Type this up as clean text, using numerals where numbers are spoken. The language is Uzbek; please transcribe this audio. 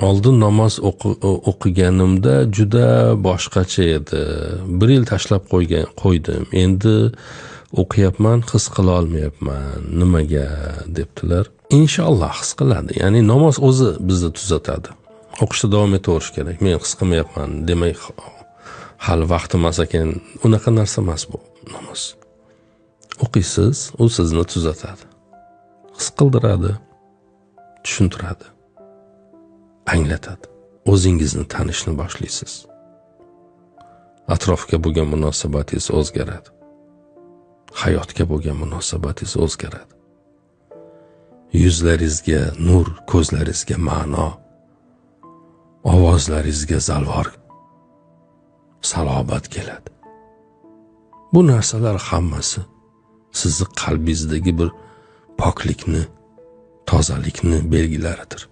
Oldin namoz o'qiganimda juda boshqacha edi. Bir yil tashlab qo'ydim. Endi o'qiyapman, his qila olmayapman. Nimaga debdilar. Inshaalloh his qiladi. Ya'ni namoz o'zi bizni tuzatadi. O'qishda davom etaverish kerak. Men his qilmayapman, demak hali vaqti emas ekan. Unaqa narsa emas bu namoz. O'qiysiz, u sizni tuzatadi. His qildiradi, tushuntiradi, anglatadi. O'zingizni tanishni boshlaysiz. Atrofga bo'lgan munosabatingiz o'zgaradi. Hayotga bo'lgan munosabatingiz o'zgaradi. Yuzlaringizga nur, ko'zlaringizga ma'no, ovozlaringizga zalvor, salobat keladi. Bu narsalar hammasi sizni qalbingizdagi bir poklikni, tozalikni belgilaridir.